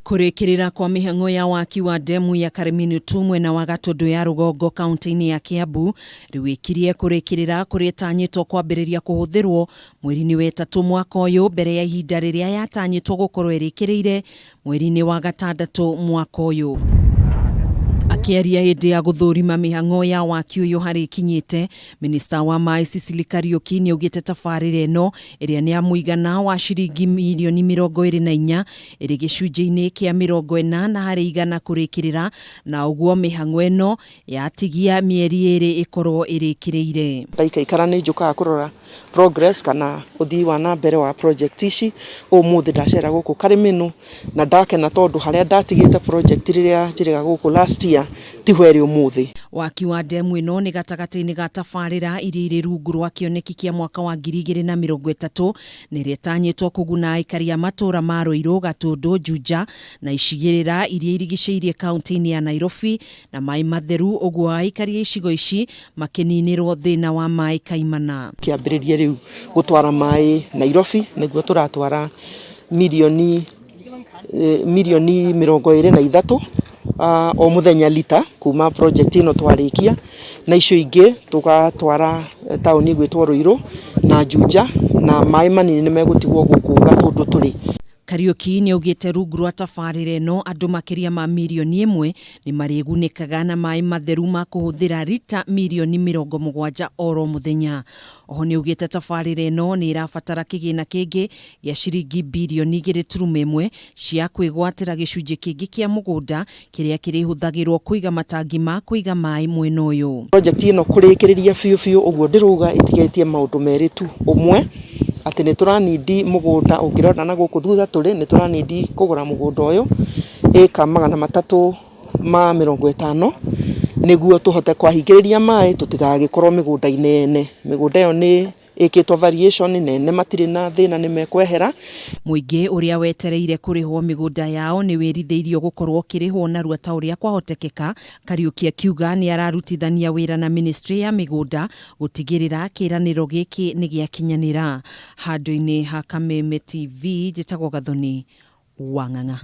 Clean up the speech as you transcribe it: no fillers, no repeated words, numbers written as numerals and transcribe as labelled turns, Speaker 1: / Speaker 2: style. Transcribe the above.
Speaker 1: Kũrĩkĩrĩra kwa mĩhang'o ya waki wa ndemu ya Karĩmĩnũ 2 mwena wa Gatũndũ ya rũgongo kaunti-inĩ ya Kiambu rĩu ĩkirie kũrĩkĩrĩra kũrĩa ĩtanyĩtwo kwambĩrĩria kũhũthĩrwo mweri-inĩ wa ĩtatũ mwaka ũyũ mbere ya ihinda rĩrĩa yatanyĩtwo gũkorwo ĩrĩkĩrĩire mweri-inĩ wa gatandatũ mwaka ũyũ. Akĩaria hĩndĩ ya gũthũrima mĩhang'o ya waki ũyũ harĩa ĩkinyĩte, minista wa maĩ Sicily Kariũki nĩaugĩte tabarĩra ĩno ĩrĩa nĩ ya mũigana wa ciringi mirioni 24 ĩrĩ gĩcunjĩ-inĩ kĩa 80% kũrĩkĩrĩra na ũguo mĩhang'o ĩno yatigia mĩeri 2 ĩkorwo ĩrĩkĩrĩire.
Speaker 2: Ndaikaikara nĩ njũkaga kũrora progress kana ũthii wa na mbere wa project ici. Ũmũthĩ ndacera gũkũ Karĩmĩnũ na ndakena tondũ harĩa ndatigĩte project rĩrĩa njĩrĩga gũkũ last year tiho ĩrĩ ũmũthĩ.
Speaker 1: Waki wa ndemu ĩno nĩ gatagatĩ-inĩ ga tabarĩra iria irĩ rungu rwa kĩoneki kĩa mwaka wa 2030 na ĩrĩa ĩtanyĩtwo kũguna aikari a matũũra ma Ruiru, Gatũndũ, Juja na icigĩrĩra iria irigicĩirie kaunti-inĩ ya Nairobi na maĩ matheru ũguo aikari a icigo ici makĩninĩrwo thĩna wa maĩ kaimana.
Speaker 2: Kĩambĩrĩrie rĩu gũtwara maĩ Nairobi nĩguo tũratwara mirioni 23 o mũthenya lita kuma project ĩno twarĩkia, na icio ingĩ tũgatwara taũni ĩgwĩtwo Ruiru na Juja, na maĩ manini nĩ megũtigwo gũkũ Gatũndũ tũrĩ.
Speaker 1: Kariũki nĩaugĩte rungu rwa tabarĩra ĩno andũ makĩria ma mirioni 1 nĩ marĩgunĩkaga na maĩ matheru ma kũhũthĩra rita mirioni 70 oro mũthenya. Oho nĩaugĩte tabarĩra ĩno nĩ ĩrabatara kĩgĩna kĩngĩ gĩa ciringi birioni 2.1 cia kwĩgwatĩra gĩcunjĩ kĩngĩ kĩa mũgũnda kĩrĩa kĩrĩhũthagĩrwo kũiga matangi ma kũiga maĩ mwena ũyũ.
Speaker 2: Project ĩno kũrĩkĩrĩria biũ biũ ũguo ndĩrauga ĩtigĩtie maũndũ merĩ tu. Ũmwe atĩ nĩ tũranindi mũgũnda ũngĩrora na gũkũ thutha tũrĩ nĩ tũranindi kũgũra mũgũnda ũyũ ĩka 350 nĩguo tũhote kwahingĩrĩria maĩ tũtigagĩkorwo mĩgũnda-inĩ ene. Mĩgũnda ĩyo nĩ ĩkĩtwo variation nene matirĩ na thĩna nĩ mekwehera.
Speaker 1: Mũingĩ ũrĩa wetereire kũrĩhwo mĩgũnda yao nĩ wĩrithĩirio gũkorwo ũkĩrĩhwo narua ta ũrĩa kwahotekeka. Kariũki akiuga nĩ ararutithania wĩra na ministry ya mĩgũnda gũtigĩrĩra kĩĩranĩro gĩkĩ nĩ gĩakinyanĩra. Handũ-inĩ ha Kameme TV njĩtagwo Gathoni Wang'ang'a.